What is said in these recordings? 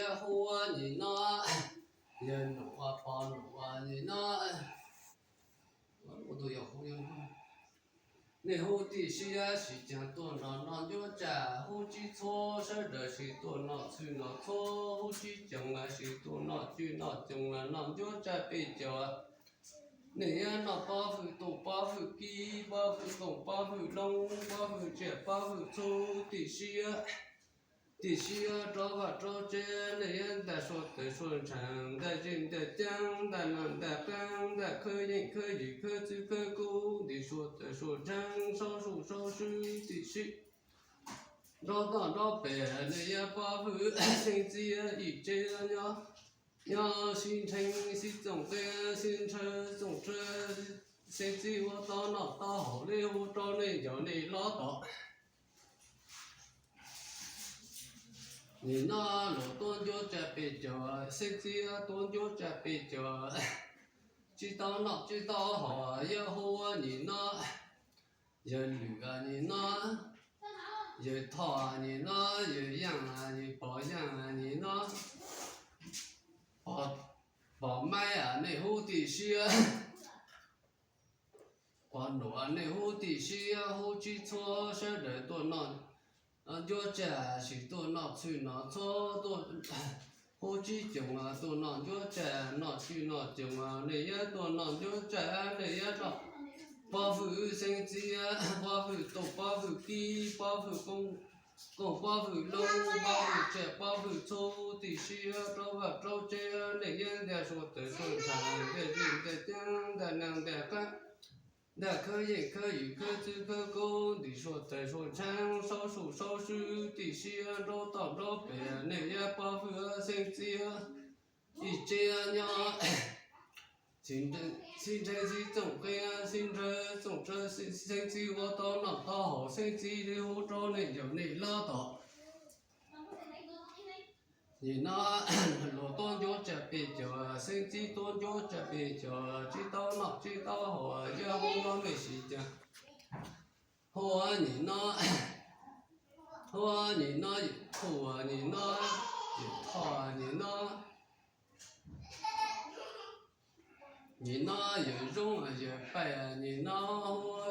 Yawg hu ua nim no, yawg num ua pog num ua nim no. Nej hu tib si sib cav tuaj nrog noj ncuav tsag, hu tsib txhua sawv daws sib tuaj noj txhwj noj txhua, hu tsib coom sib tuaj noj cwj noj coom noj ncuav tsag peb caug. Nej yuav noj pob hwj tooj pob hwj kib pob hwj koom pob hwj loob pob hwj tsiaj pob hwj txhua tib si. Tib si rov vaj rov tsev nej yuav ntaj suav tawm suav ntshav, ntaj zeej ntaj ceeb, ntaj neeg ntaj qeeb, ntaj khawb yeej khawb ywm khawb txwv khawb kub, ntim suav tawm suav ntshav, saub suj saub swb tib si. Nrov toj nrov pem nej yuav pob hwj xeeb txib ib tsev nyob, nyob sib nrheev sib txoom qeeb sib ntshaw txoom tsawv, xeeb txib ua tau noj tau haus li hu rau nej ncaus nej loj tom. Nim no luag tuaj ncuav tsag peb caug, xeeb txib tuaj ncuav tsag peb caug, tsis tau noj tsis tau haus yuav hu ua nim no. Yawg lwm nim no, yawg thoj nim no, yawg yaaj yawg pog yaaj nim no, pog maib nej hu tib si, pog nuam nej hu tib si, hu tsib txhua sawv daws tuaj noj ncuav tsag, sib tuaj noj txhwj noj txhua, hu tsib coom tuaj noj ncuav tsag, noj cwj noj coom, nej yuav tuaj noj ncuav tsag nej yuav noj pob hwj xeeb txib, pob hwj tooj pob hwj kib pob hwj koom pob hwj loob pob hwj tsiaj pob hwj txhua tib si, rov vaj rov tsev nej yuav ntaj suav tawm suav ntshav, ntaj zeej ntaj ceeb, ntaj neeg ntaj qeeb, ntaj khawb yeej khawb ywm khawb txwv khawb kub, ntim suav tawm suav ntshav, saub suj saub swb tib si, nrov toj nrov pem nej yuav pob hwj xeeb txib ib tsev nyob, sib nrheev sib txoom qeeb sib ntshaw txoom tsawv, xeeb txib ua tau noj tau haus, xeeb txib li hu rau nej ncaus nej loj tom. Nim no luag tuaj ncuav tsag peb caug, xeeb txib tuaj ncuav tsag peb caug, tsis tau noj tsis tau haus yuav hu ua mej sib cav. Hu ua nim no, hu ua nim no, hu ua nim no, yawg thoj nim no, nim no yawg zoo, yawg paib nim no, hu ua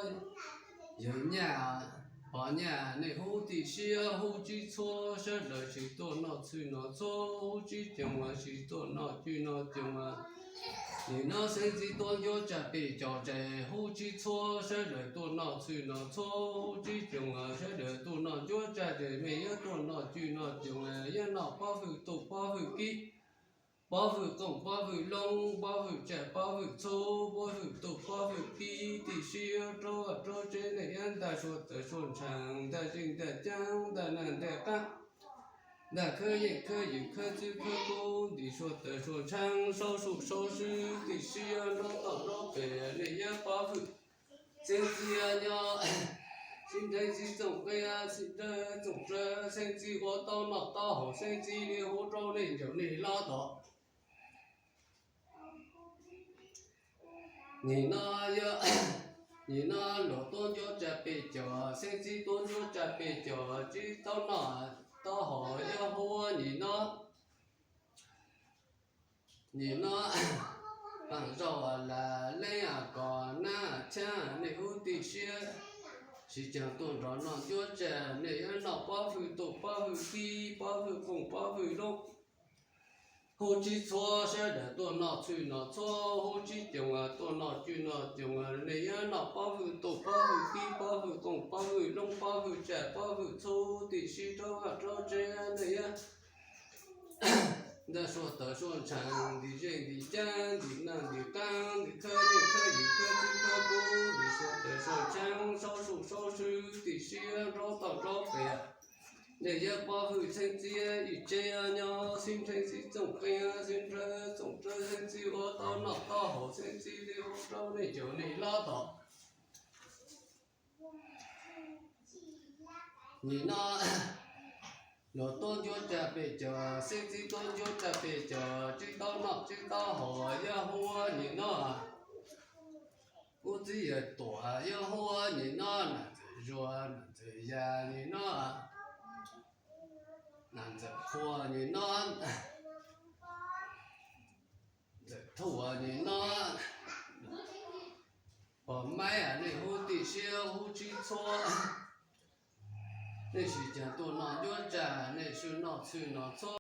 yawg nyaj, pog nyaj, nej hu tib si, hu tsib txhua sawv daws sib tuaj noj txhwj noj txhua, hu tsib coom sib tuaj noj cwj noj coom. Nim no xeeb txib tuaj ncuav tsag peb caug ces hu tsib txhua sawv daws tuaj noj txhwj noj txhua, hu tsib coom sawv daws tuaj noj ncuav tsag ces mej yuav tuaj noj cwj noj coom, yuav noj pob hwj tooj pob hwj kib, pob hwj koom pob hwj loob pob hwj tsiaj pob hwj txhua, pob hwj tooj pob hwj kib tib si, rov vaj rov tsev nej yuav ntaj suav tawm suav ntshav, ntaj zeej ntaj ceeb, ntaj neeg ntaj qeeb, ntaj khawb yeej khawb ywm khawb txwv khawb kub, ntim suav tawm suav ntshav, saub suj saub swb tib si, nrov toj nrov pem nej yuav pob hwj xeeb txib nyob, sib nrheev sib txoom qeeb sib ntshaw txoom tsawv, xeeb txib ua tau noj tau haus, xeeb txib li hu rau nej ncaus nej loj tom. Nim no yog, nim no luag tuaj ncuav tsag peb caug, xeeb txib tuaj ncuav tsag peb caug, tsis tau noj tau haus yuav hu ua nim no. Nim no paam zaug lam leeb kom nab tshab nej hu tib si, sib cav tuaj nrog noj ncuav tsag, nej yuav noj pob hwj tooj pob hwj kib pob hwj koom pob hwj loob, hu tsib txhua sawv daws tuaj noj txhwj noj txhua, hu tsib coom tuaj noj cwj noj coom, nej yuav noj pob hwj tooj pob hwj kib pob hwj koom pob hwj loob pob hwj tsiaj pob hwj txhua tib si, rov vaj rov tsev nej yuav ntaj suav tawm suav ntshav, ntim zeej ntim ceeb, ntim neeg ntim qeeb, ntim khawb yeej khawb ywm khawb txwv khawb kub, ntim suav tawm suav ntshav, saub suj saub swb tib si, nrov toj nrov pem nej yuav pob hwj xeeb txib ib tsev nyob, sib nrheev sib txoom qeeb sib ntshaw txoom tsawv, xeeb txib ua tau noj tau haus, xeeb txib li hu rau nej ncaus nej loj tom. Nim no luag tuaj ncuav tsag peb caug, xeeb txib tuaj ncuav tsag peb caug, tsis tau noj tsis tau haus yuav hu ua nim no. Kuv txiv yawg tuam yuav hu ua nim no, nam txawm zuag nam txawm yag nim no. Ntxawm Qhua nim no, Ntxawm Thuam nim no, pog Maib nej hub tib siab hub tsib txhua, nej sim caag tuaj noj cuab tsag, nej sim noj txhwj noj txhua.